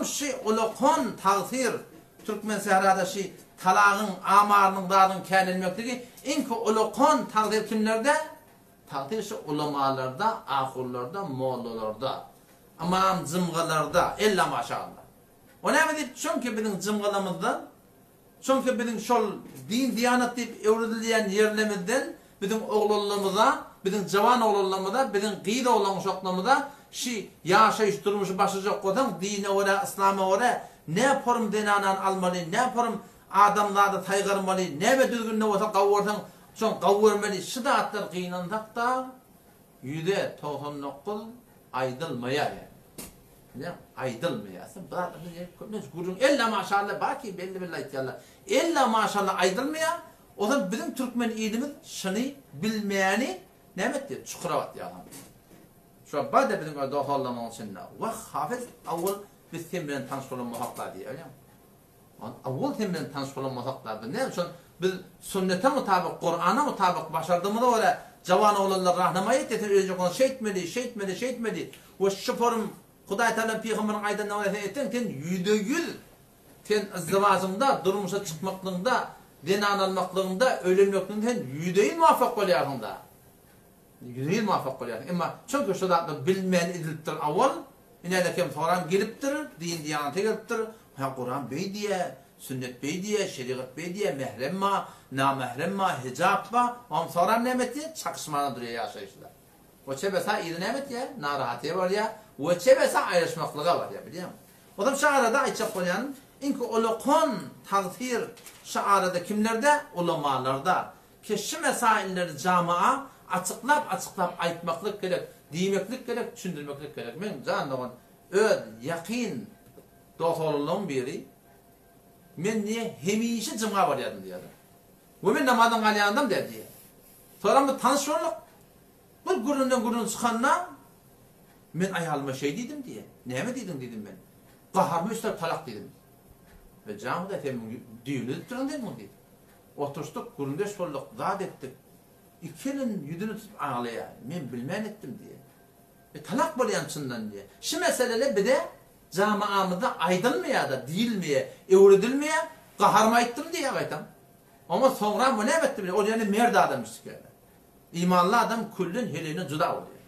Şy ulakan tagsyr Türkmen sährada şy talagyň amarynyň zadyň känelmekligi iňki ulakan tagsyr kimlerde? Tagsyr şy ulamalarda, ahunlarda, mollalarda, ymam jymgalarda, ella maşallah. O näme diýip çünki biziň jymgalamyzdan Çünki biziň şol din-diýanat diýip öwredilýän ýerlemizden biziň oglanlarymyza, biziň jawan oglanlarymyza, biziň gyz oglan-uşaklarymyza şi ýaşaýyş durmuşy başarjak bolsaň, dine görä, yslama görä nä porum zenanany almaly, nä porum adamzady saýgarmaly, näme düzgünde bolsa gawy görseň, şoň gawy görmeli, şi zatlar gynansak-da, 99% aýdylmaýar ýaly. Ine, aýdylmaýar. Sen bir zatlar biz köplenç gürrüň ella maşalla barki belli belli aýtýarlar. Ella maşalla aýdylmaýar. Ozal biziň türkmen ilimiz şuny bilmäni näme etdi? Çukura batýar. Şu bada biziň öz dost-oglanlaryň içinde. Wah, Hafyz, awwal biz sen bilen tanyş bolan bolsak-da diýýär. Owal sen bilen tanyş bolan bolsak-da, biz näme üçin biz sünnete mutabyk, Kurana mutabyk başardygymyza görä jawan oglanlar rahnamaý etdi, sen öýlenjek bolsaň şeýtmeli, şeýtmeli, şeýtmeli we şu forum Hudaý Tagalaň pygamberiň aýdanyna görä sen etseň sen 100% sen yzdywajyňda, durmuşa çykmaklygyňda, zenan almaklygyňda, öýlenmekligiňde sen 100% muwaffak bolýarsyň-da. 100% muwaffak bolýarsyň. Emma çünki şu zatlar bilmän edilipdir owal, Ine-de kem soran gelipdir, din-diýanata gelipdir, Hä, Kuran beý diýýä, sünnet beý diýýä, şerigat beý diýýä, mährem ba, namährem ba, hijap ba. Oňam soran näme etýä? Çakyşmana durýa ýaşaýyşda. We çebesa yzy näme etýä? Narahatyýa barýa we çebesa aýryşmaklyga barýa, bilýäňmi? Ozam şu arada aýtjak bolýanym, iňki ulakan tagsyr şu arada kimlerde? Ulamalarda. Ki şu mesailleri jamaa açyklap-açyklap aýtmaklyk gerek, diýmeklik gerek, düşündirmeklik gerek. Men jan dogan öz ýakyn dos-oglanlarymyň biri men diýýär hemişe juma barýardym diýýär. We men namazdan galýandam däl diýýär. Soňra biz tanyş bolduk. Bir gürrüňden gürrüň çykanda men aýalyma şeý diýdim diýýär. Näme diýdiň diýdim men. Gaharyma üstläp talak diýdim. We jan Hudaý sen muň düýbüni üzüpdiriň sen muň diýdim. Oturyşdyk, gürrüňdeş bolduk, zat etdik. Iki elin ýüzüni tutup aglaýar. Men bilmän etdim diýýär. E, talak bolýan çyndan diýýär. Şu meseleler bize jamaamyzda aýdylmaýar-da, diýilmeýär, öwredilmeýär. Gaharyma aýtdym diýýär gaýtam. Oňa soňra bu näme etdi bilýär. Ol ýöne mert adam işdikärler. Imanly adam külden heleýinden juda bolýar.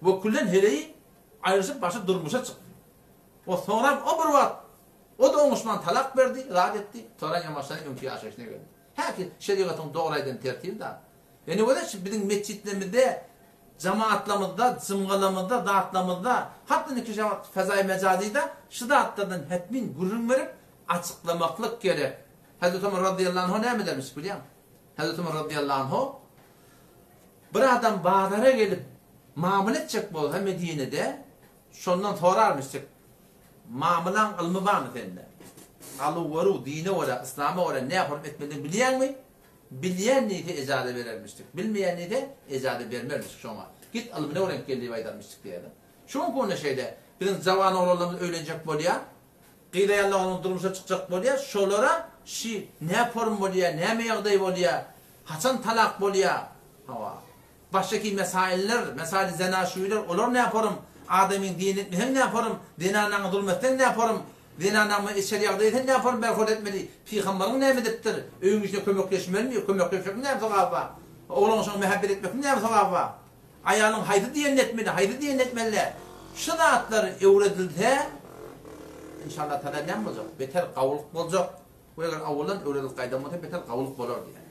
We külden heleýi aýryşyp başy durmuşa çykdy. O soňram o bir wagt O-da oňuşman talak berdi, zat etdi, soňra ýamaşdan öňki ýaşaýşyna geldi. Häki, şerigatyň dogry aýdan tertibi da. Ýöne weli şu biziň metjitlerimizde, jamaatlarymyzda, jymgalarymyzda, zatlarymyzda, hatda indiki şu wagt fezaýy mejazyda şu zatlardan hetmin gürrüň berip, açyklamaklyk gerek. Hezreti Omar razyýallahu anhu näme edermiş bilýäňmi? Hezreti Omar razyýallahu anhu bir adam bazara gelip mamla etjek bolsa Medinede, şondan sorarmyşjyk, Mamylaň ylmy barmy sende? Aluw-beruw dine görä, yslama görä nä hormat etmelidigini bilýäňmi? Bilýän diýse ejaza berermişdik. Bilmeýän diýse ejaza bermermişdik şoňa. Git ylmyny öwrenip gel diýip aýdarmyşdyk diýýärler. Şu günki günde şeýle. Biziň jawan oglanlarymyz öýlenjek bolýar. Gyz aýal oglanymyz durmuşa çykjak bolýar. Şolara şi nä form bolýar, näme ýagdaý bolýar, haçan talak bolýar. Hawa. Başdaki mesailler, mesaili zenaşuýylar, olar näporum, adamyň dinini etmeseň näporum, zenanaňa zulum etseň näporum, zenanaňa içeri ýagdaý etseň näporum berhort etmeli, pygambaryň näme edipdir, öýüň işine kömekleşmelimi, kömekleşmegiň näme sogaby bar, oglan uşaga mähebbet etmekligiň näme sogaby bar, aýalyň haýsy diýenini etmeli, haýsy diýenini etmeli däl. Şu zatlar öwredilse, inşallah taala näme boljak, beter gawulyk boljak we eger awaldan öwredilip gaýdan bolsa beter gawulyk bolar diýýär.